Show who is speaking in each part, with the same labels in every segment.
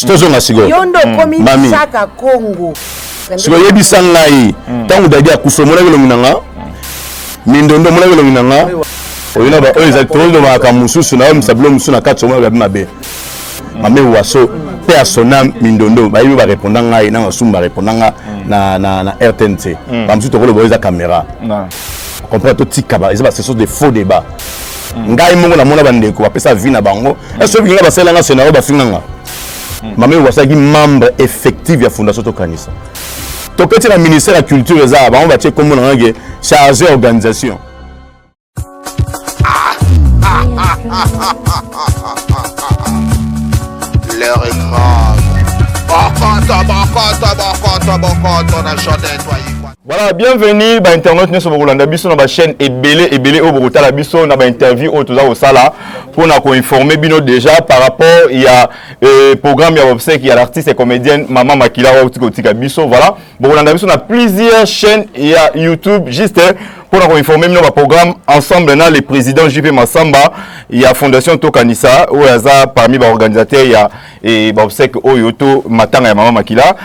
Speaker 1: Tozonga sikoyo.
Speaker 2: Yo nde okomi
Speaker 1: Mami.
Speaker 2: Chaka Kongo.
Speaker 1: Sikoyo yebisa ngai, ntango Dadi akufi, omonaki elongi na nga? Mindondo, omonaki elongi na nga? Oyo na oyo ezali tolobaka mosusu na oyo misabilo mosusu na kati, omonaka babi mabe. Mame Waso mpe asona mindondo, bayebi, bareponda ngai na masumu, bareponda nga na RTNC. Bamosusu tokoloba oyo eza caméra, comprendre. Totika ba eza ba, ce sont des faux débats. Ngai moko namona bandeko bapesa vie na bango. Est-ce que nga basalelanga scénario, bafinganga? Mame wasalaki membre effective ya Fondation Tokanisa. Toketi na ministère ya Culture, eza bango batie kombo na nga ke chargé organisation.
Speaker 3: L'heure est grave. Bokoto, bokoto, bokoto, bokoto na jardin toi.
Speaker 4: Voilà, bienvenue ba internaute nyonso bokolanda biso na ba chaîne ebele ebele oyo bokotala biso na ba interview oyo toza kosala mpona koinformer bino déjà par rapport ya programme ya obsèque ya l'artiste et comédienne Mama Makila oyo auti kotika biso. Voilà, bokolanda biso na plusieurs chaînes ya YouTube juste mpona koinformer bino baprogramme ensemble na le président JP Masamba ya Fondation Tokanisa, oyo aza parmi baorganisateur ya baobsèque oyo to matanga ya Mama Makila.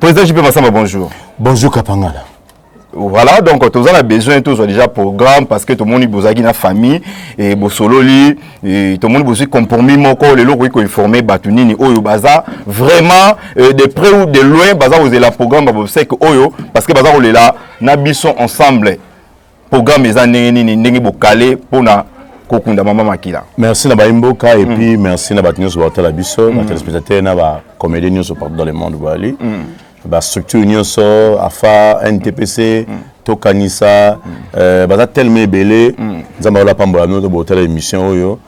Speaker 4: Président JP Masamba, bonjour.
Speaker 1: Bonjour Kapangala.
Speaker 4: Voilà, donc toza na besoin tozwa déjà programme parce que tomoni bozalaki na famille e bosololi e tomoni bozwi compromis moko. Lelo okoki koinformer bato nini oyo baza vraiment de près ou de loin baza kozela programme ya baobsèque oyo, parce que baza kolela na biso ensemble. Programme eza ndenge nini, ndenge bokale mpona kokunda Mama Makila?
Speaker 1: Merci na bayimboka et puis merci na bato nyonso baotala biso, batéléspectateur na bacomédien nyonso partout dans le monde. Bali bastructure nyonso, afa NTPC, Tokanisa, baza tellement ebele. Nzambe aola pambola bino. To botala émission oyo,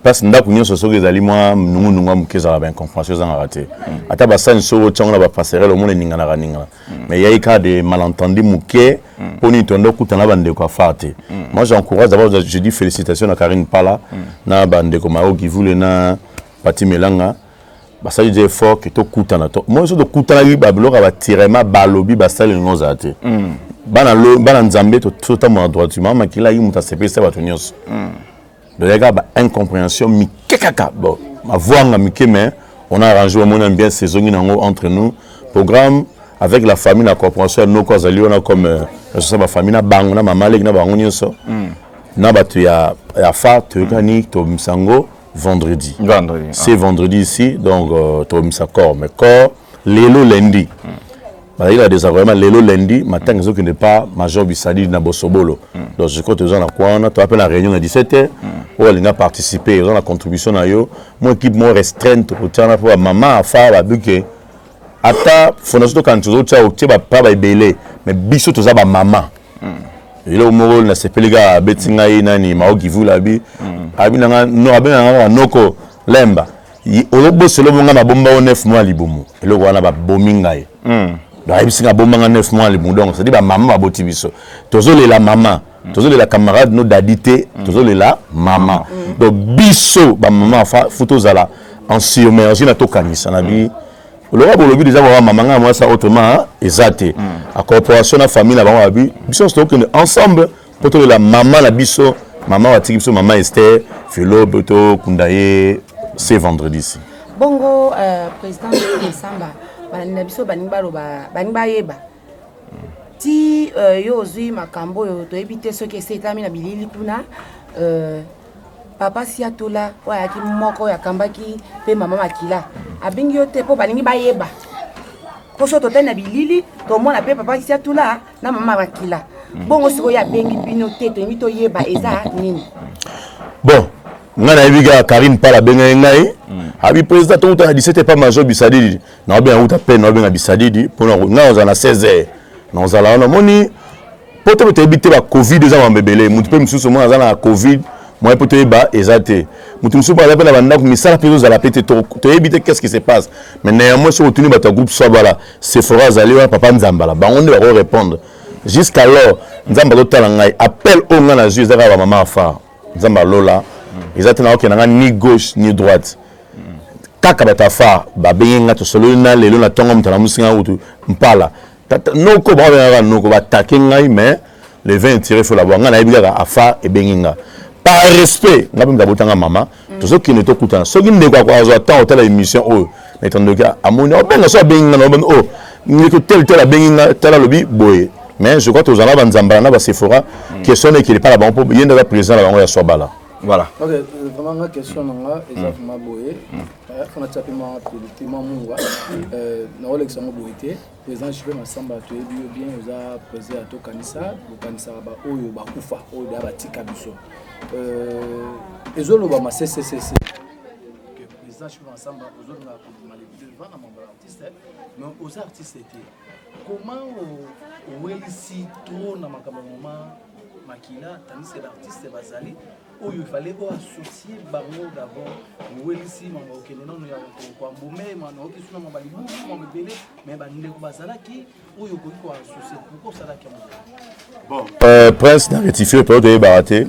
Speaker 1: place ndako nyonso, soki ezali mwa nungunungu ya moke, ezalaka baincompréhension, ezangaka te. Ata basani soki otiango na bapasserelle, omona eninganaka ningana. Mais yai kaka de malentendu moke mpo nini tondo okutana bandeko afar te. Moi, j'encourage d'abord, je dis félicitations na Karine Pala na bandeko Mao Kivule na Pati Melanga, basali déjà effort ke tokutana. To moi so tokutanaki, babiloko ya batirema balobi basali elingo ozala te. Bana bana Nzambe, totambola droiture. Mama Makila ayi moto asepelisa bato nyonso. Donc yaka ba incompréhension mike kaka, bon, mavwanga mike, mais on a arrangé, omoni ambiance ezongi nango entre nous. Programme avec la famille na compréhension ya noko azali wana comme responsable ya famille na bango, na mama leki na bango nyonso na bato ya fa, toyokani tobimisa yango vendredi.
Speaker 4: Vendredi.
Speaker 1: C'est vendredi ici, donc tobimisa corps, mais corps lelo lundi bazali na désagrément. Lelo lundi matanga ezokende pa major Bisadidi na Bosobolo. Donc je crois toza na kwa wana, toza mpe na réunion na 17 heures. Oyo alinga participer, oza na contribution na yo, mo équipe mo restreinte tokotiana mpo bamama afa babuke. Ata Fondation Tokani, tozotia otie bapa baebele, mais biso toza bamama. Eloko moko nasepeli kaka, abeti ngai nani Maokivula, abi nanga no, abenga nga kaka noko lemba. Ozobosela omonga nabomba o 9 mois libumu. Eloko wana babomi ngai. Donc ayebisi nga abombanga 9 mois libumu. Donc c'est-à-dire bamama baboti biso, tozolela mama, tozolela camarade no Dadi te, tozolela mama. Donc biso bamama faut tozala en surmergie na Tokanisa na bi loka. Bolobi déjà baba mama ngai mwasa autrement eza te. A corporation na famille na bango, babi biso nyonso tokokende ensemble mpo tolela mama na biso, mama batiki biso, mama Ester Felo, tokunda ye ce vendredi ci.
Speaker 2: Bongo président Masamba, balandi na biso balingi baloba, balingi bayeba ti yo ozwi makambo oyo toyebi te soki ese etami na bilili kuna. Papa Siatola oyo ayaki moko oyo akambaki mpe Mama Makila abengi yo te, mpo balingi bayeba, mpo so totali na bilili tomona mpe papa Siatola na Mama Makila. Bongo sikoyo abengi bino te, tolingi toyeba eza nini?
Speaker 1: Bon, ngai nayebi kaka Karine Pala abengai ngai, abi président, tokuta na 17 pa major Bisadidi. Naobenga kuta mpe naobenga Bisadidi mpona ngai ozala na 16 heures, naozala wana. Omoni, po te toyebi te, bacovid eza mambo ebele. Motu mpe mosusu omona aza na covid, moye mpo toyeba eza te. Motu mosusu mpo aza mpe na bandako, misala mpe ezozala mpe te, toyebi te qu'est-ce qui se passe. Mais néanmoins, soki otuni bato ya groupe Swabala, Sephora azali wana, papa Nzambala, bango nde bako répondre. Jusqu'alors, Nzambe azotala ngai. Appel oyo ngai nazwi eza kaka bamama afar. Nzambe alola eza te, naokende ngai ni gauche ni droite, kaka bato afar babengi ngai, tosololi na lelo na ntongo. Moto alamusi ngai kutu mpala noko, bango babengaka noko, batake ngai. Mais le vin tiré faut la ngai nayebi kaka afar ebengi nga. Par respect, ngai mpe moto abotanga mama, tozokende tokutana. Soki ndeko azwa temps otala émission oyo, Na etandoki amoni obenga so abengi nga na obengi oh ndeko tel tel abengi nga tel alobi boye. Mais je crois tozala banzambala na basephora, question na ekele pa na bango mpo ye nde aza président na bango ya Swabala.
Speaker 4: Voilà.
Speaker 5: Ok, vraiment nga question na nga eza vraiment boye. Fona tia pe mwa producteur mwa mungwa. Naolekisa yango boye te. Président JP Massamba, toyebi yo bien, oza président ya Tokanisa, bokanisaka ba oyo bakufa, oyo deya batika biso. Ezoloba ma CCCC. Que président JP Massamba ozolinga kobima le devant na mambo ya artiste, mais oza artiste te. Comment owelisi trop na makambo ya mama Makila, tandis que l'artiste bazali oyo il fallait oassocier bango d'abord? Owelisi mambo okende nano ya koambome, naoki suna mambo ya libumu, mambo ebele, mais bandeko bazalaki oyo okoki koassocier. Pourquoi osalaki yango?
Speaker 1: Bon, Prince, na rectifier peut toyebaka te.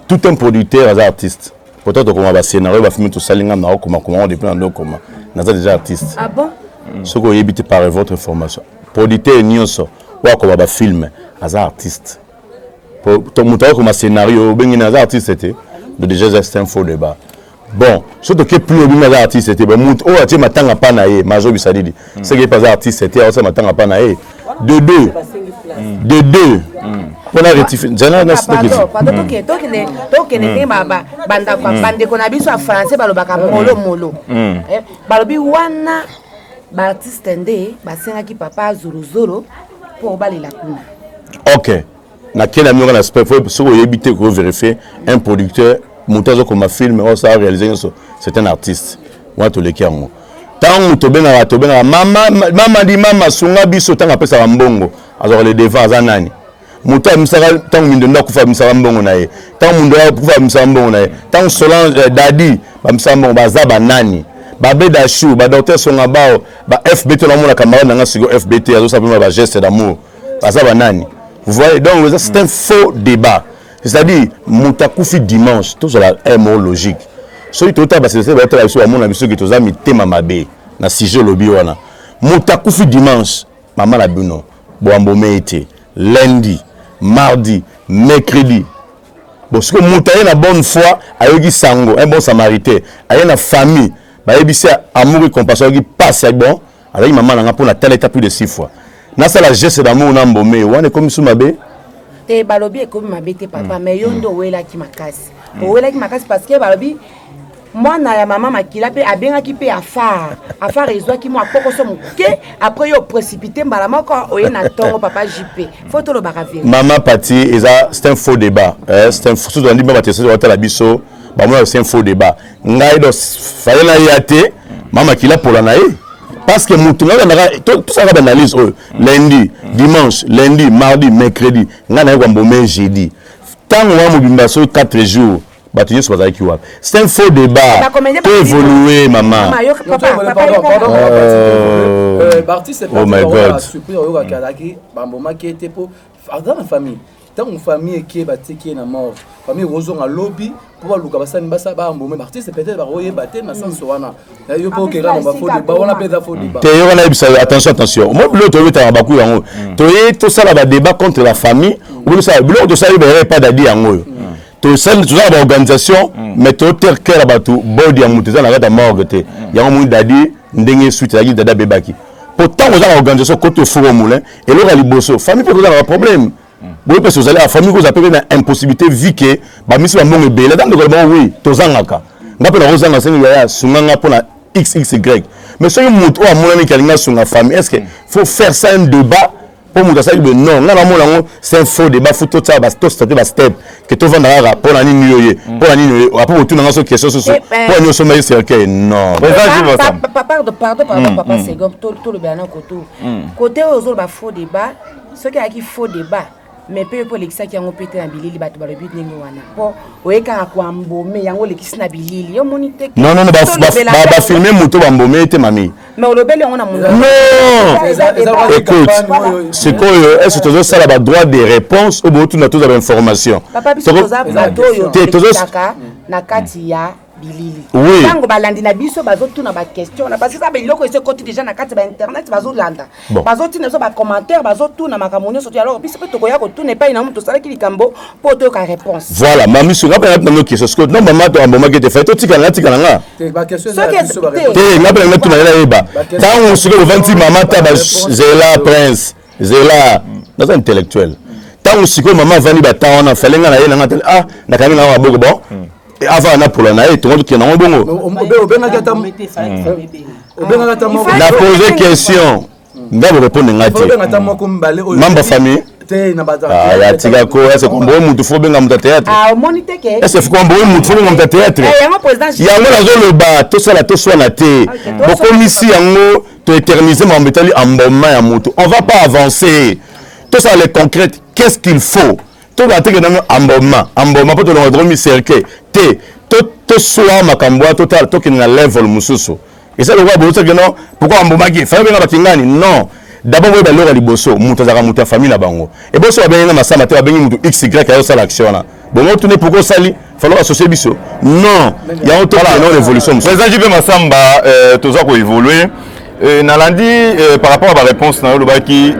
Speaker 1: Tout un producteur aza artiste. Pourtant tokoma bascénario, bafilm tosali, nga na okoma koma depuis na ndokoma naza déjà artiste.
Speaker 2: Ah bon?
Speaker 1: Soki oyebi te, par votre formation, producteur nyonso oyo akoma bafilm aza artiste. Moto akokoma scénario obengi na aza artiste te. Donc déjà c'est un faux débat. Bon, so toke plus, obengi aza artiste te, bon, moto oyo atie matanga mpa na ye mazobisa didi seke ye mpe aza artiste te, aosala matanga mpa na ye. De deux, de deux, mpona rectifier nzela na
Speaker 2: Pardon, pardon, tokende ndenge bandako bandeko na biso ya français balobaka molo molo. Balobi wana baartiste nde basengaki papa Zorozoro mpo balela kuna.
Speaker 1: Ok, nakei na mionga na spect. Soki oyebi te, kovérifier. Un producteur, moto azokoma film, osala réaliser nyonso, c'est un artiste. Wana toleki yango. Ntango tobengaka mama, mama di mama sunga biso, ntango apesaka mbongo, azwaka le devant. Aza nani? Moto amisaka ntango Mindondo akufa, amisaka mbongo na ye. Ntango Mundu akufa, amisaka mbongo na ye. Ntango Solange, Dadi bamisaka mbongo, baza banani? Babeda Shu, badocteur Songa Bao, ba FBT, namona camarade na nga sikoyo FBT azosala mpema bageste d'amour, baza banani? Vous voyez? Donc c'est un faux débat. C'est-à-dire moto akufi dimanche, tozala un mot logique. Soki totala baselese, baotala biso, bamona biso ke toza mitema mabe na sujet olobi wana. Moto akufi dimanche, mama na bino boambome ye te lundi, mardi, mercredi. Bon, soki moto aye na bonne foi, ayoki sango, un bon samaritain aye na famille, bayebisi, amour et compassion, ayoki pasi. Bon, azalaki mama na nga mpo natala eta plus de six fois, nasala geste d'amour na mbome wana, ekomi su mabe?
Speaker 2: Te, balobi ekomi mabe te, papa, mais yo nde owelaki makasi, owelaki makasi parce que balobi mwana ya mama Makila mpe abengaki mpe afar afar ezwaki mwa pokoso moke. Après yo précipité mbala moko oye na ntongo. Papa JP, faut tolobaka vérité.
Speaker 1: Mama Pati, eza c'est un faux débat. C'est un surtout tolandi bato esi batala biso, bamona c'est un faux débat. Ngai donc faye na ye te, mama Makila pola na ye, parce que motu ngai landaka, tosalaka baanalyse oyo lundi, dimanche, lundi, mardi, mercredi, ngai naye kwambome jeudi. Ntango wana mobimba, soki 4 jours, bato nyonso bazalaki wapi? C'est un faux débat. To évoluer, mama.
Speaker 5: Baartiste
Speaker 1: Oh my God.
Speaker 5: surprise oyokaki azalaki bambomaki ye te mpo aza na famille. Ntango famille eke, batiki ye na mort, famille ekozonga lobi mpo baluka basani basa bambome. Baartiste peut-être bakoyeba te na sens wana. Yo mpo okeka na bafaux débat wana mpe eza faux débat.
Speaker 1: Te, yo wana yebisa yo, attention, attention, mo biloko toyebetaka baku yango, toye tosala badébat contre la famille obi tosala biloko tosali bayere epa Dadi yango oyo tosali. Tozala baorganisation, mais toter cœur ya bato. Body ya moto eza na kati ya morgue te. Yango moni Dadi ndenge suite ezalaki, Dadi abebaki po ntango oza na organisation kote au four au moulin. Eloko ya liboso, famille mpe kozala na baproblème boye mpe ozali famille kozala mpe na impossibilité vu que bamisi bambongo ebele. Ata ndeko na bango, oui, tozangaka, nga mpe nakozanga sengi yaya sunga nga mpo na xxy. Mais soki moto oyo amonani ke alingi asunga famille, est ce que faut faire ça un débat mpo moto asali boye? Non, nga namona yango c'est un faux débat. Faut tosala tostate bastep ke tovanda kaka mpo na nini yo ye, mpo na nini yo apo kotuna nga so question susu, mpo na nini osomba ye cercueil? Non.
Speaker 2: Pardon, pardon, pardon, papa Segom, tolobela na koto kote oyo ozoloba faux débat. Soki ayaki faux débat, mais mpe mpo olekisaki yango mpe te na bilili, bato balobi ndenge wana mpo oye kaka koambome yango, olekisi na bilili, yo moni te?
Speaker 1: Non, non, bafilme moto bambome te, mami.
Speaker 2: Mais olobeli yango na
Speaker 1: monoko. Non, écoute, sikoyo est ce tozosala badroit de réponse oyo bootuna? Tozwa bainformation.
Speaker 2: Papa, biso toza bato oyo tolekisaka na kati ya Bilili.
Speaker 1: Oui.
Speaker 2: Tango balandi na biso bazotuna ba question na parce que ça biloko ese koti déjà na kati ba internet bazolanda.
Speaker 1: Bon.
Speaker 2: Bazotina biso ba commentaire bazotuna makambo nyonso to alors biso pe tokoya kotuna epai na moto osalaki likambo mpo toyoka réponse.
Speaker 1: Voilà, mami soki nga mpe natuna question sikoyo non mama to ambomaki te fai totikala natikala nga
Speaker 5: Te, ba question eza
Speaker 2: Soki
Speaker 5: ya biso, ba
Speaker 2: te.
Speaker 5: réponse.
Speaker 1: te nga mpe na natuna ye nayeba ntango soki ovandi mama ta ba zela prince zela naza intellectuel ntango sikoyo mama avandi batan wana fale nga na ye nanga tele ah nakangi nanga maboko bon avant napola na ye tongo tokende yango bongo
Speaker 5: Obengaki ata obengaki ata moko
Speaker 1: na pose question nga borépondre nga te
Speaker 5: obenga ata moko mibale oyo
Speaker 1: membre famille
Speaker 5: te na bato
Speaker 1: Ah, ya tika ko ese kombo mutu fo benga mutu ya théâtre
Speaker 2: Ah, omoni te ke
Speaker 1: ese kombo mutu fo benga mutu ya théâtre
Speaker 2: Eh, yango président
Speaker 1: yango nazoloba tosala toswana te
Speaker 2: toswana.
Speaker 1: bokomisi yango toéternise makambo etali emboma ya motu on va pas avancer tosala le concrète, qu'est-ce qu'il faut? Tobala teke nano emboma emboma mpo tolonga tokomi cercueil te. Toswa makambo wana, totala tokende na level mosusu. Eza lokola bozosaki non, pourquoi ambomaki fai obenga bakingani? Non, d'abord boyeba eloko ya liboso, moto azalaka moto ya famille na bango. Eboso babengi nga Masamba te, babengi moto xy ayosala action wana bongo tune pourquoi osali falo associer biso. Non, yango tokende na évolution mosusu.
Speaker 4: Président JP Massamba, toza koévolue. Nalandi par rapport à baréponse na yo, olobaki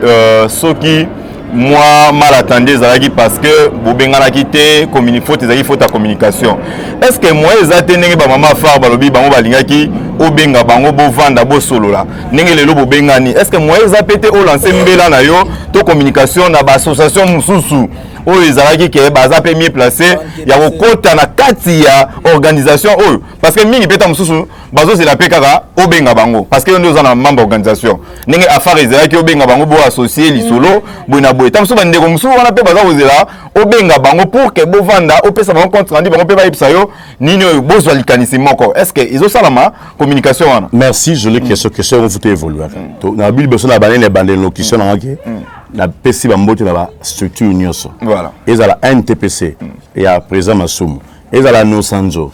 Speaker 4: soki mwa malentendu ezalaki parce que bobenganaki te, faute ezalaki faute ya communication. Est ce que moyen eza te, ndenge bamama phare balobi bango balingaki obenga bango, bovanda, bosolola ndenge lelo bobengani, est ce que moyen eza mpe te olance mbela na yo to communication na baassociation mosusu oyo ezalaki ke baza mpe mieux placé ya kokɔta na kati ya organisation oyo? Parce que mingi mpe ta mosusu bazozela mpe kaka obenga bango, parce que yo nde oza na membre organisation. Ndenge affaire ezalaki obenga bango, bo associe lisolo boye na boye, ta mosusu bandeko mosusu wana mpe baza kozela obenga bango pour ke bovanda, opesa bango compte rendu, bango mpe bayebisa yo nini oyo bozwa likanisi moko. Est ce que ezosalama communication wana?
Speaker 1: Merci, jolie question. Question yango futa évoluaka. Na bi liboso na banene ebandeli locution nanga ke napesi bambote na bastructure nyonso. Ezala NTPC ya président Masumu, ezala Nosanzo,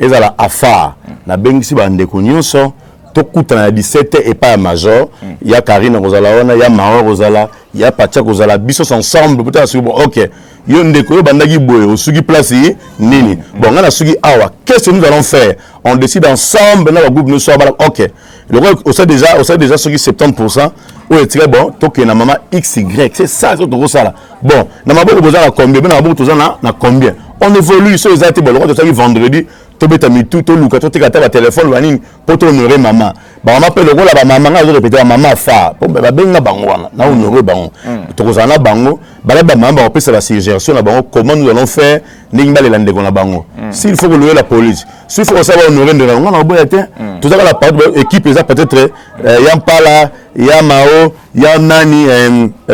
Speaker 1: ezala Afar, nabengisi bandeko nyonso tokutana na 17 epai ya major ya Karine kozala wana, ya Maro kozala, ya Patia kozala, biso ensemble po tala soki bon, ok, yo ndeko oyo bandaki boye, osuki place nini? Bon, ngai nasuki awa, qu'est-ce que nous allons faire? On décide ensemble na bagroupe nyonso bala. Ok, lokola osali déjà soki 70 oyo etika, bon, tokende na mama xy, c'est ça. So tokosala bon na maboko, boza na combien? Mpe na maboko toza na combien? On évolue. So eza te, bon, lokola tosalaki vendredi, tobeta mitu, toluka toteka ata batelefone banini mpo tohonore mama, bamama mpe lokola bamama. Ngai azorepete, bamama fa mpo babenga bango wana na honore bango, tokozala na bango bala bamama bakopesa basuggestion na bango comment nous allons faire, ndenge balela ndeko na bango. S'il faut koloye la police, s'il faut kosala bahonore ndeko na bango, nga na oboya te. Toza kaka parti équipe, eza peut-être ya Mpala, ya Mao, ya nani,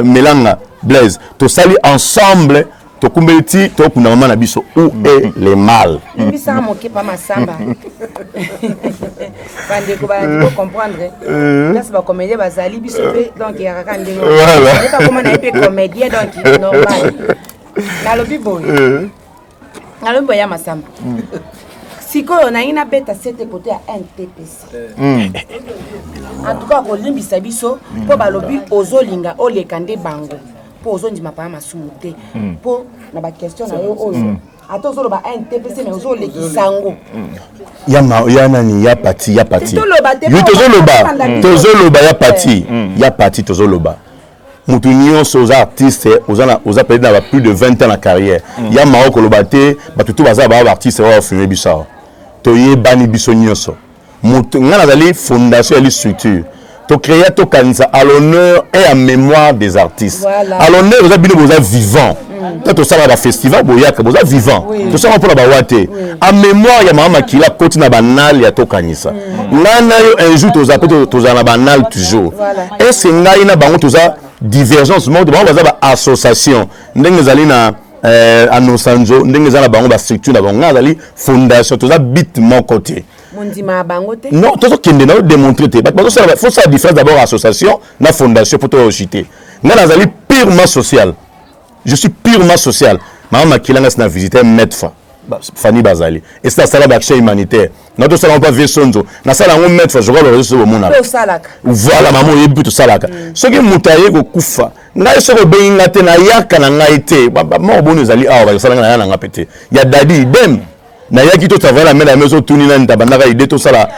Speaker 1: Melanga Blaise, tosali ensemble, tokumbeli ti tokunda mama na biso. Où est le mal?
Speaker 2: Limbisaka moke pa Masamba. Bandeko balandi, bocomprendre place bacomédien bazali, biso mpe donc eyakaka ndenge bakoma na ye mpe comédien, donc normal. Nalobi boye ya Masamba, sikoyo nangi nabeta sete kote ya NTPC. En tout cas kolimbisa biso mpo balobi ozolinga oleka nde bango mpo ozondima paya masumu te, mpo na baquestion na yo oyo ata ozoloba NTPC, mais ozolekisa yango.
Speaker 1: Ya ma, ya nani, ya pati, ya pati.
Speaker 2: Toloba te,
Speaker 1: yo tozoloba.
Speaker 2: Tolanda biso.
Speaker 1: Tozoloba ya pati, ya pati, tozoloba motu nyonso oza artiste, oza na oza peut-être na ba plus de 20 ans na carrière ya mao. Koloba te bato to baza baa baartiste oyo bafume biso awa, toyebani biso nyonso. Motu ngai nazali fondation, yali structure tocréa, tokanisa à l'honneur et à mémoire des artistes. À l'honneur eza bino boza vivant ta, tosalaka bafestival, boyaka, boza vivant. Tosalaka mpona bawa te, à mémoire ya mama Makila akoti na banale ya tokanisa. Ngai na yo un jour toza mpe tozala na banale toujours. Est ce ngai na bango toza divergence moko te? Bango baza baassociation ndenge ezali na Anosanzo, ndenge eza na bango bastructure na bango, ngai azali fondation, toza bit moko te.
Speaker 2: Mondima ya bango te.
Speaker 1: Non, tozokende na démontrer te. Bato bazosala, faut sala différence d'abord association na fondation po toyoshi te. Ngai nazali purement social, je suis purement social. Mama Makila, ngai sina visité maintes fois. Fani bazali esi nasala baaction humanitaire na tosala yango mpa vie sonzo, nasala yango maintes fois. Je crois bareseau soki bomonaka.
Speaker 2: Mpe osalaka.
Speaker 1: Voilà, mama, oyebi mpe tosalaka. Soki moto aye kokufa, ngai soki obengi nga te, nayaka na ngai te. Moko boni ezali awa, bakosala ngai, naya na nga mpe te. Ya dadi idem. Nayaki totravaille na main na main. Ozotuni nani tabandaka idée tosala,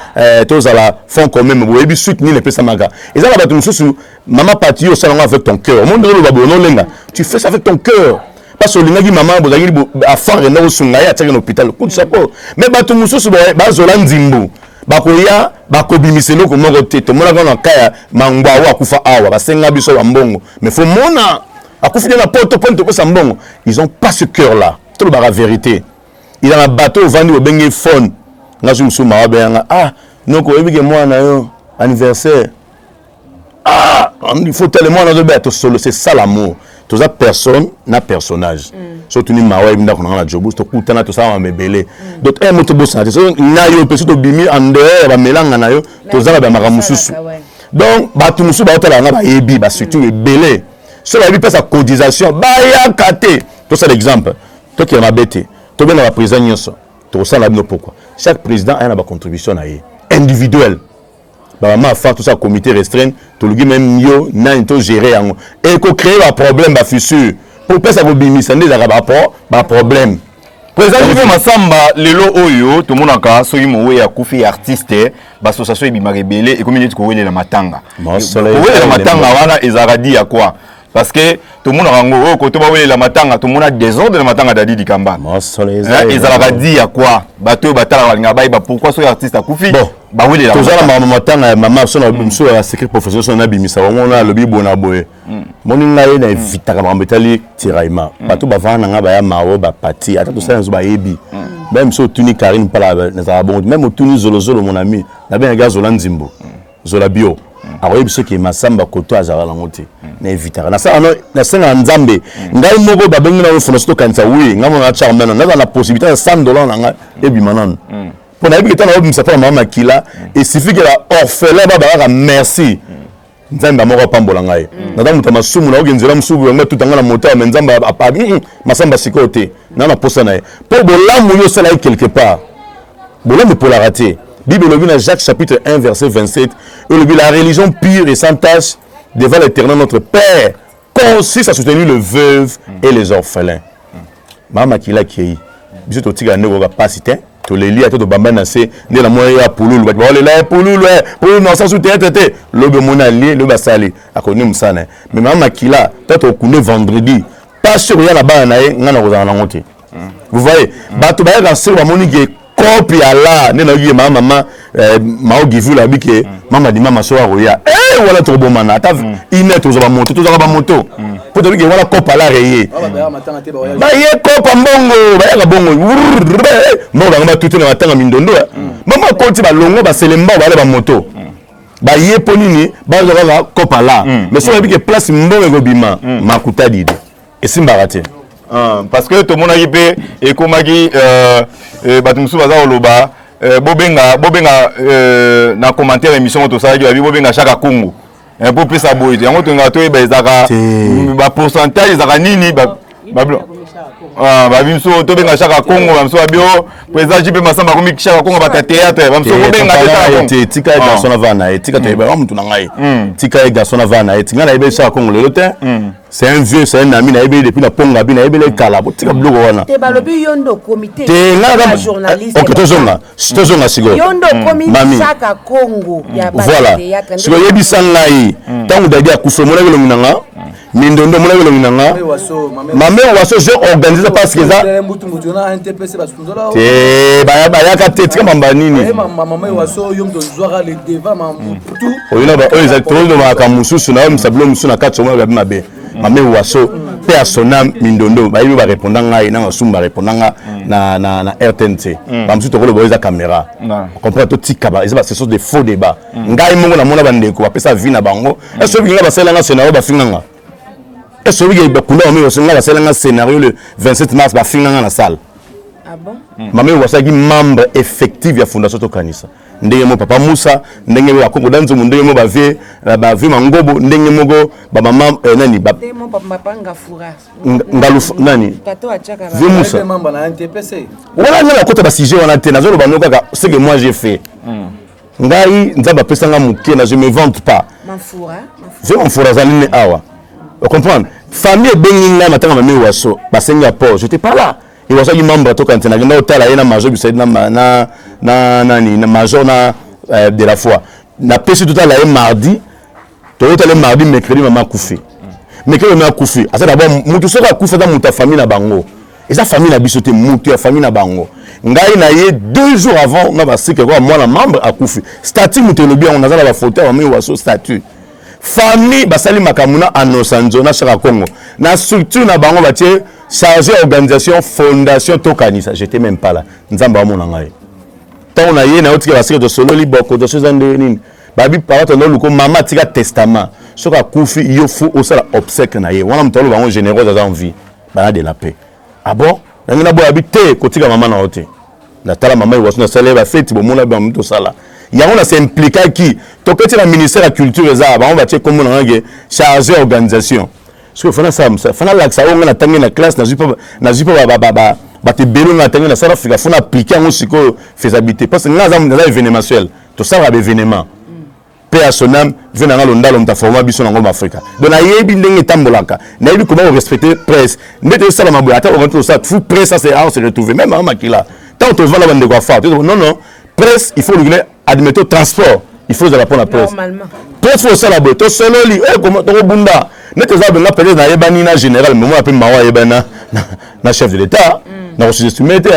Speaker 1: tozala fond commun. Mais boyebi suite nini epesamaka. Eza na bato mosusu. Mama Pati, yo osala yango avec ton cœur. Omoni, oloba boye, nolenga, tu fais ça avec ton cœur parce que olingaki mama, bozalaki afar enda kosunga ye, atiaki na hôpital. Coup de chapeau. Mais bato mosusu bazola nzimbu, bakoya, bakobimisa eloko moko te. Tomonaka na ka ya Mangwawo, akufa awa, basenga biso bambongo, mais faut mona akufi nde na poto mponi topesa mbongo. Ils ont pas ce cœur là. Tolobaka vérité. Ila na bato ovandi, obenge phone nga zwi mosusu, mawa beyanga: "Ah noko, oyebi ke mwana na yo anniversaire, ah, il faut tellement nazobeya tosolo." C'est ça l'amour. Toza personne na personnage. So tuni mawa, yebi ndako na nga na Jobus, tokutana, tosala mama ebele. Donc un moto bosana te. So na yo mpe so tobimi en dehors ya bamelanga na yo, toza na bamakambo mosusu. Donc bato mosusu baotala nga, bayebi bastructure ebele. So bayebi mpesa cotisation, bayaka te. Tosala exemple, tokende mabe te, tobenga baprésident nyonso, tokosala bino. Pourquoi? Chaque président aya na bacontribution na ye individuelle. Bamama afa, tosala comité restreint, toluki même yo nani togérer yango. Ekocréer baproblème, bafissure po pesa kobimisa nde ezalaka baproblème.
Speaker 4: Président JP Masamba, lelo oyo tomonaka soki moweyi akufi, artiste, baassociation ebimaka ebele, ekomi neti kowelela matanga. Kowelela matanga wana ezalaka di ya quoi? Parce que tomonaka yango oyo koto bawelela matanga, tomona désordre na matanga Dadi Dikamba. Ezalaka di ya quoi? Bato oyo batalaka balingaka bayeba pourquoi soki artiste akufi, bawelela.
Speaker 1: Toza na makambo matanga ya mama so na mosusu ya secret professionnel, so nabimisa bango, na alobi boye na boye. Moni ngai na evitaka makambo etali tiraillement. Bato bavanda na ngai, baya mao bapati, ata tosala nyonso bayebi. Même so otuni Karine Mpala, nazala bongo. Même otuni Zolozolo, mon ami, nabengaki azola nzimbo, Zola bio, akoyebi soki Masamba koto azalaka nango te. Na evitaka, nasengaka Nzambe. Ngai moko babengi na fondation Tokanisa, wi ngai moko na charme, naza na possibilité ya 100 $ na ngai ebima nano, mpo nayebi ke ntango naobimisa mpo na mama makila, esuffit ke baorphelin babakaka merci. Nzambe moko apambola ngai. Naza moto ya masumu, nakoki nzela mosusu yango etuta ngai na moto, me Nzambe Masamba sikoyo te na posa na ye, mpo bolamu yo osala ye quelque part, bolamu epolaka te. Bible elobi na Jacques chapitre 1 verset 27, elobi: "La religion pure et sans tache devant l'Éternel notre Père consiste à soutenir le veuve et les orphelins." Mama makila akei, biso totikala nde koyoka pasi te. Toleli ata tobambani na se nde na mwa ya pululu, bato baolela ye pululu, pululu na sens théâtre te. Lobi omoni alie, lobi asali akoni mosala na ye. Mais mama makila, ta tokunde vendredi, pasi okoya na bana na ye, ngai na kozala nango te. Vous voyez, bato bayaka seko, bamoni ke kope ya la nde nayoki ke mama mama maogivula abi ke mama dima maso akoya wana, tokobomana ata une heure, tozwa bamoto, tozwaka bamoto mpo toyebi ke wana kope alare ye. Baye kopa mbongo, bayaka bongo mbongo bango batute na matanga mindondo. Mama akoti, balongo baselemba, bale bamoto baye mpo nini? Bazwa kaka kopa la. Mais soki oyebi ke place mbongo ekobima, makuta dide esimbaka te.
Speaker 4: Parce que tomonaki mpe ekomaki bato mosusu baza koloba bobenga, bobenga na commentaire émission oyo tosalaki, babi bobenga Chaka Congo mpo pesa boye te. Yango tolingaka toyeba ezalaka bapourcentage ezalaka nini. Babi mosusu tobenga Chaka Congo, bamosusu babi o président JP Masamba akomi Chaka Congo, bata théâtre, bamosusu bobenga.
Speaker 1: Te, tika ye garçon na vana na ye, tika toyeba wa mutu na ngai, tika ye garçon na vana na ye. Tinga nayebi Chaka Congo lelo te. C'est un vieux, c'est un ami, nayebi depuis na ponga bi, nayebeli kala. Botika biloko wana.
Speaker 2: Te, balobi yo nde okomi te.
Speaker 1: Te, ngai
Speaker 2: journaliste.
Speaker 1: Ok, tozonga, tozonga sikoyo.
Speaker 2: Yo nde okomi Chaka Congo ya.
Speaker 1: Voilà, sikoyo yebisa ngai, ntango Dadi akufa, omonaki elongi na nga mindondo? Omonaki elongi na nga mame waso? J'ai organisé parce que eza te, bayaka te. Tika mamba nini oyo eza tolobaka mosusu na oyo misabilo mosusu na kati. Omona babi mabe mame waso mpe ya sonam mindondo, bayebi, bareponda ngai na masumu, bareponda nga na RTNC. Bamosusu tokoloba oyo eza caméra, comprendre. Totika, eza ce sont des faux débats. Ngai moko namona bandeko bapesa vie na bango. Est-ce que nga basalelanga scénario, bafinganga? Est-ce que bakunda mame waso, nga basalelanga scénario le 27 mars, bafinganga na salle? Mame waso azalaki membre effectif ya fondation Tokanisa, ndenge moko papa Musa, ndenge moko bakoko danzomo, ndenge moko bavie, bavie Mangobo, ndenge moko bamama nani, Ngalu nani, vie Musa wana. Nga nakota basujet wana te. Nazoloba no kaka ce que moi j'ai fait. Ngai Nzambe apesanga moke na, je me vante pas. Vie Mamfura azali nini awa? Ocomprendre, famille ebengi ngai matanga mame waso, basengi apport, j'étais pas là. Ewasaki membre tokanisa nakenda kotala ye na major bisaidi na, na, na, nani na major na de la foi. Napesi totala ye mardi, toyotala ye mardi, mercredi mama akufi. Mercredi mama akufi, aza d'abord mutu soki akufi aza mutu ya famille na bango, eza famille na biso te, mutu ya famille na bango. Ngai na ye 2 jours avant na basike kwa mwana membre akufi, statut mutu elobi yango, naza na bafoto ya mama Ewaso, statut famille basali makambo na Anosanzo na Chaka Congo na structure na bango, batie chargé organisation fondation Tokanisa. J'étais même pas là. Nzambe amona ngai ntango na ye nayotika basike, tosololi bokotation eza ndenge nini, babi papa tondo luko mama atika testament, soki akufi yo fu osala obsèque na ye wana. Moto aloba yango générose aza en vie, bana de la paix. Ah bon, nangi naboya bi te kotika mama na yo te. Natala mama Ewaso, nasala ye bafeti, bomona bango tosala yango, na s'impliquaki, toketi na ministère ya culture, eza bango batie kombo na ngai chargé organisation. Soki fana sala mosala, fana alakisa oyo ngai natangi na classe, nazwi mpo bato ebele ngai natangi na South Africa, fona appliquer yango sikoyo faisabilité, parce que ngai naza événementiel, tosalaka baévénement mpe ya sonam ve na nga londalo, moto aforma biso nango Afrika. Donc nayebi ndenge etambolaka, nayebi comment korespecte presse nde tosalama boye. Ata okanti tosala fu presse, ça c'est on se retrouve même aa makila ntango tovanda bandeko ya fa. Non, non, presse il faut olukile, admettons transport il faut ozala mpona presse, presse faut osala boye, tosololi tokobunda neti eza benga. Peut-être nayebani na général, mais moi mpe mawa ayebani na chef de l'État, na kosous-estime te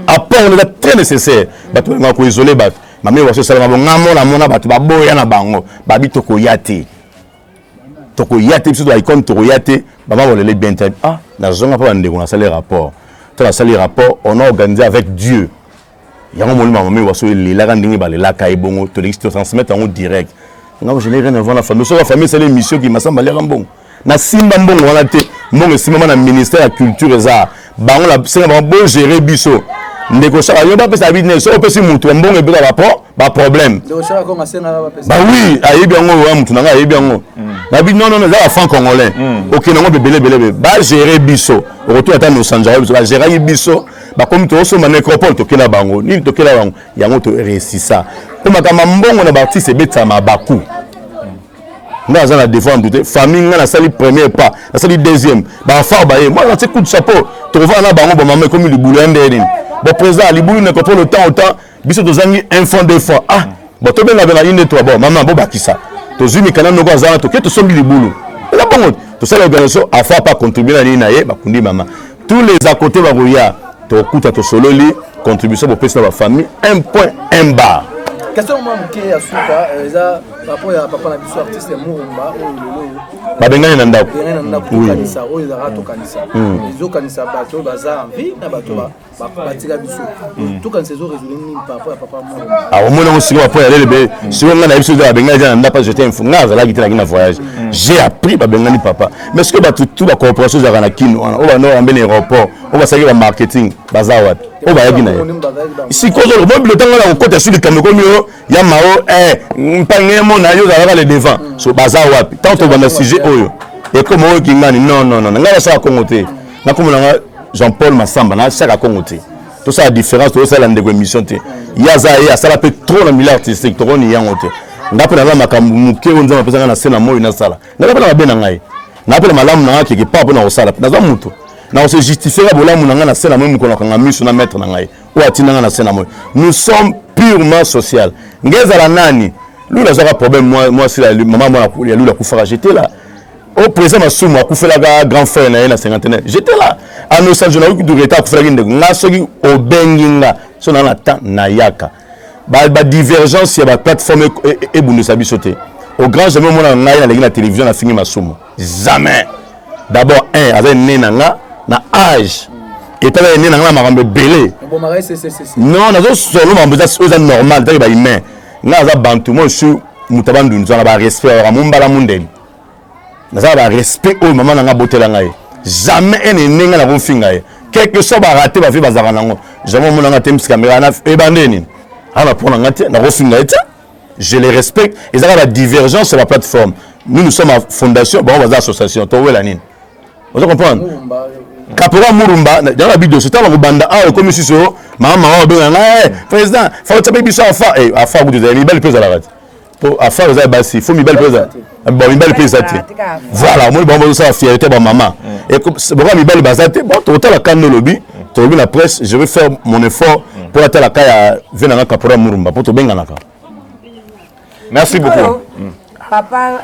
Speaker 1: apport eza très nécessaire. Bato balingaka koisole bato. Mami waso esalama bo nga mona mona bato baboya na bango, babi tokoya te, tokoya te, biso baicone tokoya te. Bama bolele bien te. Ah, nazonga mpo bandeko, nasali rapport to nasali rapport, on a organisé avec Dieu yango. Molimo mami waso elelaka ndenge balelaka ye bongo, tolekisi totransmettre yango direct. Nga je n'ai rien à voir na famille. Soki famille esali émission ki Masamba aliaka mbongo, nasimba mbongo wana te. Mbongo esimbama na ministère ya culture, eza bango na senga bango bogere biso. Ndeko Shaka yo bapesa bino, soki opesi mutu ya mbongo ebeta baproblème. Ba oui, ayebi yango wa mutu na ngai ayebi yango. Babi non, non, eza bafranc congolais, okende yango bebele ebele, bagere biso. Okotoya ata nosanjaka biso, bagéraki biso, bakomi tozosomba nécropole, tokela bango nini, tokela bango yango, toresisa mpo makambo mbongo na baartiste ebetisaka mabaku. Nga aza na défendre te famille. Nga nasali premier pas, nasali deuxième, bafar baye, moi natie coup de chapeau, tokovanda na bango. Bamama ekomi libulu ya ndenge nini? Bon, président libulu nécropole, autant autant biso tozangi un franc, deux francs. Ah bon, tobenga une, trois. Bon, mama bobakisa, tozwi mikanda noko aza wana, toke tosombi libulu, eza bongo. Tosala organisation afa pa contribuer na nini na ye, bakundi mama. Tous les à côté bakoya, tokuta tosololi contribution bopesi na bafamille, un point un bar.
Speaker 5: Question mwa moke ya suka eza par rapport ya papa na biso artiste Murumba oyo lelo
Speaker 1: Babengani na ndako.
Speaker 5: Babengani na ndako. Tokanisa oyo ezalaka, tokanisa ezokanisa bato oyo baza en vie na bato batika biso. Tokanisa ezoraisonne nini par rapport ya papa Murumba?
Speaker 1: Omoni yango sikoyo bapo ya lele be sikoyo. Ngai na biso eza babengani eza na ndako. J'étais info, ngai azalaki te, naki na voyage. J'ai appris babengani papa. Mais soki bato tu bacorporation ezalaka na kino wana oyo bando bayambe na aéroport, oyo basalaki bamarketing, baza wapi oyo bayaki na ye? Sikoyo mo bilo ntango na kokota su likambo ekomi oyo ya mao mpange mona yo ozalaka le devant, so baza wapi ntango tobanda sujet oyo ekoma oyo kingani? Non, non, non, ngai nasala Kongo te. Nakomona nga Jean Paul Masamba, nasaka Kongo te. Tosala différence, tozosala ndeko émission te. Ye aza, ye asala mpe trop na milieu artistique, tokoni yango te. Nga mpe naza makambo moke oyo Nzambe apesanga na se na moi nasala. Naza mpe na mabe na ngai, na mpe na malamu na ngai quelque part mpo na kosala. Naza moto na kose justifier ka bolamu na ngai na se na moi. Mokolo nakanga miso na maître na ngai oyo atinda ngai na se na moi. Nous sommes purement social. Nge ezala nani Lula azwaka problème, mwasi mama mwana ya Lula akufaka, j'étais là. Au président Masumu akufelaka grand frère na ye na cinquantenaire, j'étais là. Anosanjo nayoki dureta akufelaki ndeko nga. Soki obengi nga, so naa na temps, nayaka. Badivergence ya baplateforme ebundisa biso te. Au grand jamais omona ngai nalengi na télévision nafingi Masumu, jamais. D'abord un aza ene na nga na âge, etala ene na nga na makambo ebele. Non, nazosolo makambo oyo eza normal taki bahumain. Nga aza bantu, moi je suis moto abandundu, na barespect alaka mombala mundeli, naza na barespect oyo mama na nga abotela ngai. Jamais ene ndenge nakofinga ye, quelque soit barate bavi bazalaka nango. Jamais omona nga te misi caméra na ebande nini ana mpo na nga te, nakofinga ye te. Je les respecte. Ezaka badivergence ya baplateforme. Nous, nous sommes à fondation, bango baza association. Towela nini? Oza comprendre? Caporal Murumba yango na bidoso ntango kobanda awa ekomi susu mama mama babenga ngai président fa otya mpe biso afa afa kutu ezali mibali mpe ezalaka te po afa eza ya basi, fo mibali mpe eza bon, mibali mpe eza te. Voilà, omoni bango bazosala fierté bamama boka mibali baza te. Bon, tokotala kanda olobi. Tolobi na presse, je vais faire mon effort mpo natala ka ya vie na nga Caporal Murumba mpo tobenganaka.
Speaker 4: Merci beaucoup.
Speaker 2: Papa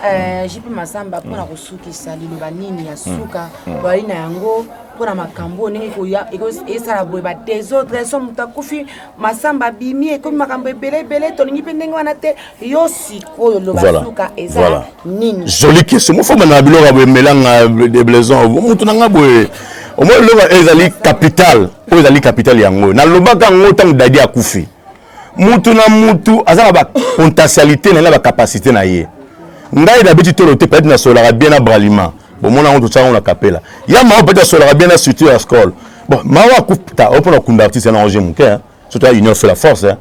Speaker 2: JP Masamba, mpona kosukisa, liloba nini ya suka boyali na yango mpona makambo oyo ndenge ekoya esala boye, badésordre so moto akufi, Masamba abimi, ekomi makambo ebele ebele, tolingi mpe ndenge wana te. Yo sikoyo loba suka eza nini?
Speaker 1: Jolie question. Mofoma na biloko ya boye melanga de blaison motu na nga boye, omoi eloko ezali capital, oyo ezali capital yango nalobaka yango ntango Dadi akufi. Mutu na mutu aza na bapotentialité na ye na bacapacité na ye. Ngai nabeti tolo te, peut-être nasololaka bien na Bralima, bomona yango, totiaka yango na kapela ya Mao, peut-être asololaka bien na structure ya scole. Bon, Mao akuta oyo mpona kunda artiste na Roger moke, surtout union fait la force, hein.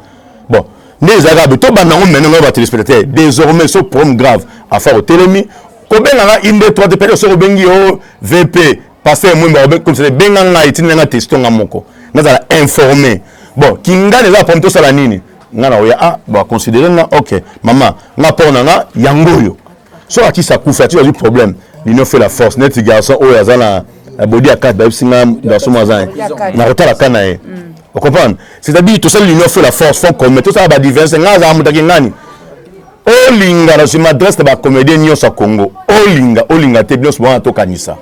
Speaker 1: Bon, nde ezalaka be tobanda yango maintenant. Ngai batéléspectateur, désormais so problème grave afa kotelemi, kobenganga inde 3 te. Peut-être soki obengi yo VP pasteur Mwemba, comme ça benga ngai, tindela nga testo, nga moko nazala informé. Bon, kingani eza problème, tosala nini? Nga na oya, ah bon, considérer nga, ok mama, nga mpo na nga yango oyo. So artiste akufi, artiste azwi problème, l'union fait la force. Neti garçon oyo aza na bodi ya 4, bayebisi nga garçon mo aza na kotala ka na ye, ocomprendre? C'est-à-dire tosali l'union fait la force, fond commun, tosala badiverse. Nga azala moto akingani olinga na nsima adresse na bacomédien nyonso ya Congo, olinga olinga te, nyonso bona tokanisa,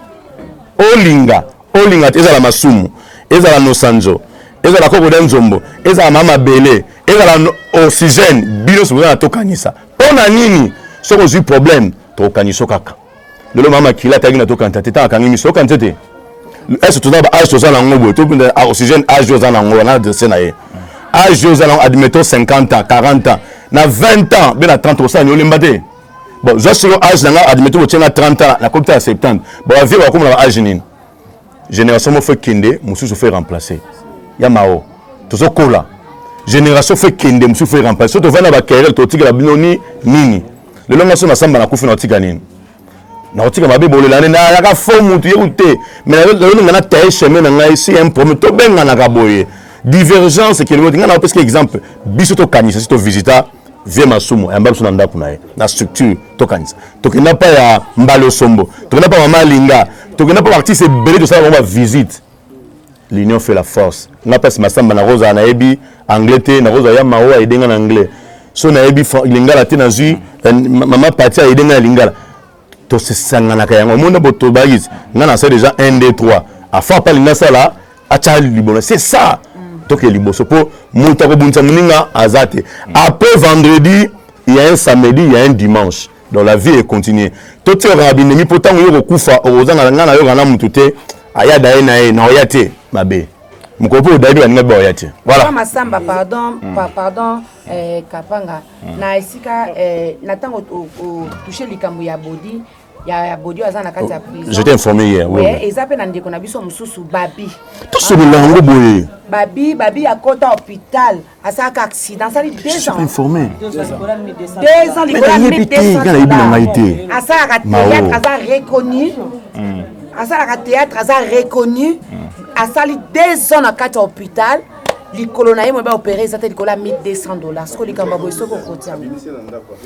Speaker 1: olinga olinga te, ezala Masumu, ezala Nosanzo, ezala Kokoda Nzombo, ezala Mama Mabele, ezala Oxygène, bino nyonso boza na tokanisa. Mpo na nini? Soki ozwi problème, tokokanisa kaka. Lelo mama Makila atangi na tokanisa te, ntango akangi miso, okanisa te. Est toza ba âge toza nango boye, to Oxygène, âge oza nango wana, adresse na ye, âge oza nango, admettons 50 ans, 40 ans, na 20 ans be na 30, osala ni olemba te. Bon, zwa sikoyo âge na nga, admettons botienga 30 ans, nakomi ta ya 70. Bon, bavie bakóma na ba âge nini? Génération moko faut ekende, mosusu faut remplacer. Ya Mao, tozokola, génération faut ekende, mosusu faut remplacer. So tovandi na baquerelle, totikela bino ni nini? Lelo nga so nasamba, nakufi, na otika nini? Nakotika mabe, bolela nde nayaka fo mutu yeku te. Mais lelo nga nataye chemin na ngai, si un problème, tobenganaka boye, divergence ekende te. Ngai naopesika exemple, biso tokanisa si tovisita vie Masumu, ayamba biso na ndako na ye na structure. Tokanisa, tokenda mpa ya Mbala Osombo, tokenda mpa Mama Alinga, tokenda mpa baartiste ebele, tosala bango bavisite. L'union fait la force. Nga mpasi Masamba, nakozala nayebi anglais te, nakozala ya Mao ayedenga na anglais. So nayebi lingala te, nazwi mama Pati ayedenga na lingala, tosesanganaka yango. Omona boto bakisi nga nasala déjà 1 2 3 afa pa alingi asala, atya libono, c'est ça. Toke liboso mpo moto akobundisa moninga aza te. Après vendredi, il y a un samedi, il y a un dimanche, donc la vie est continue. Totikaka binemi mpo ntango yo kokufa, okozanga nga nayoka na motu te aya daye na ye na oya te mabe mokolo mpo odayebi baninga mpe baoya te.
Speaker 2: Voilà. Masamba, pardon, pardon, Kapanga, na esika na ntango otouche likambo ya bodi ya bodi oyo aza na kati ya prison.
Speaker 1: J'étais informé hier, oui, oui.
Speaker 2: Eza mpe na ndeko na biso mosusu, Babi.
Speaker 1: Tosolola yango boye.
Speaker 2: Babi, Babi akota hôpital, asalaka accident, asali 2 ans.
Speaker 1: Informé.
Speaker 2: 2 ans likolo ya
Speaker 1: Nayebi te, nga nayebi na ngai te.
Speaker 2: Asalaka théâtre, aza reconnu, asalaka théâtre, aza reconnu. Asali 2 ans na kati ya hôpital, likolo na ye moye baopere eza te, likolo ya 1200 dollars. Soki likambo ya boye, soki okoti yango,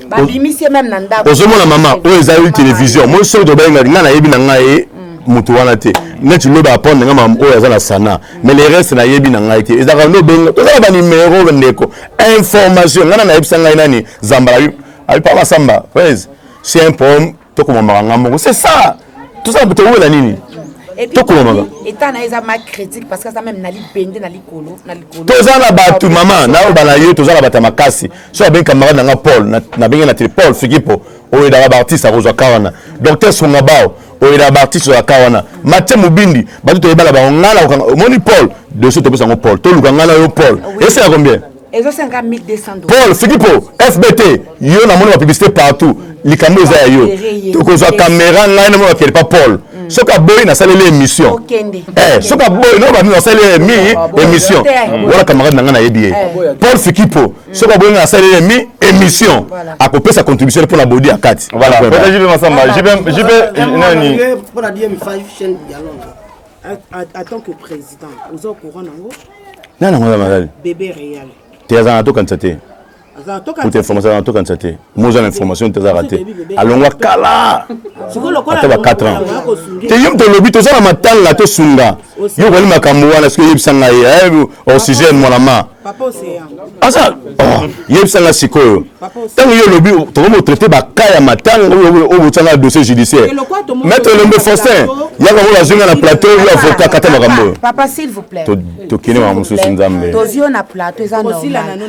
Speaker 2: babimisi ye même na ndako.
Speaker 1: Ozomona mama oyo ezali télévision moi, soki tobenga ngai, nayebi na ngai moto wana te. Neti lobi apprendre nga mama oyo aza na sana, mais le reste nayebi na ngai te. Ezalaka nde obenga, toza na banimero, ndeko, information ngai na nayebisa ngai nani Zambala abi pa Masamba prese, c'est un problème, tokomamaka nga moko, c'est ça. Tosala towela nini? Tokomamaka.
Speaker 2: État na ye eza ma critique parce que aza même na libende na likolo na likolo.
Speaker 1: Toza na bato mama nayoba na yo, toza na bato ya makasi. So abengi camarade na nga Paul, nabengi na tele Paul Fikipo, oyo edaka baartiste, akozwa ka wana. Docteur Songa Bao, oyo edaka baartiste, ozwa ka wana. Mathieu Mobindi, bato toyebala bango. Ngai na kokanga, omoni Paul, dossier topesa yango Paul, toluka ngai na yo Paul, esala combien?
Speaker 2: Ezosenga 1200.
Speaker 1: Paul Fikipo, FBT, yo namoni bapublicité partout, likambo eza ya yo. Tokozwa caméra, ngai namoni bakele pa Paul. Soki aboyi, nasaleli émission. Soki aboyi, no bami nasaleli emi émission wana. Camarade na ngai, nayebi ye, Paul Fikipo. Soki aboyi, ngai nasaleli emi émission, akopesa contribution mpona bodi ya kati.
Speaker 4: Voilà, JP Masamba, JP, JP nani?
Speaker 6: Mpona DM5, chaîne ya Londres, en tant que président, oza au courant nango?
Speaker 1: Nani yango aza malali?
Speaker 6: Bébé Réal.
Speaker 1: Te, aza na tokanisa te. Kuta information na tokanisa te. Moi oza na information te azalaka te. Alongwa kala. Ata ba 4 ans. Te yo moto olobi toza na matanga tosunga. Yo okoli makambo wana soki oyebisa ngai eh, oxygène mwana ma. Aza oh, yebisa ngai sikoyo. Ntango yo olobi tokomi kotraite baka ya matanga oyo botyanga dossier judiciaire. Maître Lembe Faustin, yaka ngo bazwi nga na plateau yo avocat kata makambo oyo.
Speaker 2: Papa s'il vous plaît.
Speaker 1: Tokende makambo mosusu Nzambe.
Speaker 2: Tozwi yo na plateau eza normal.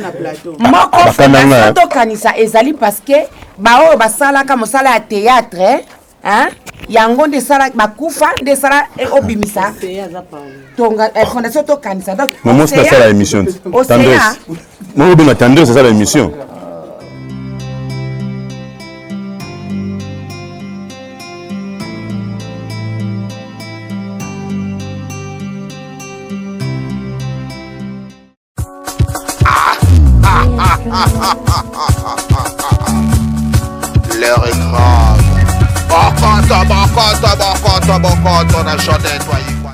Speaker 2: Moko fondation tokanisa ezali parce que baoyo basalaka mosala ya théâtre hein yango nde esala bakufa nde esala eh, obimisa tonga eh, fondation tokanisa donc
Speaker 1: momosi nasala émission tendresse moko obenga tendresse asala émission.
Speaker 3: L'heure est grave. Bokoto, bokoto, bokoto, bokoto, na chanté, toi.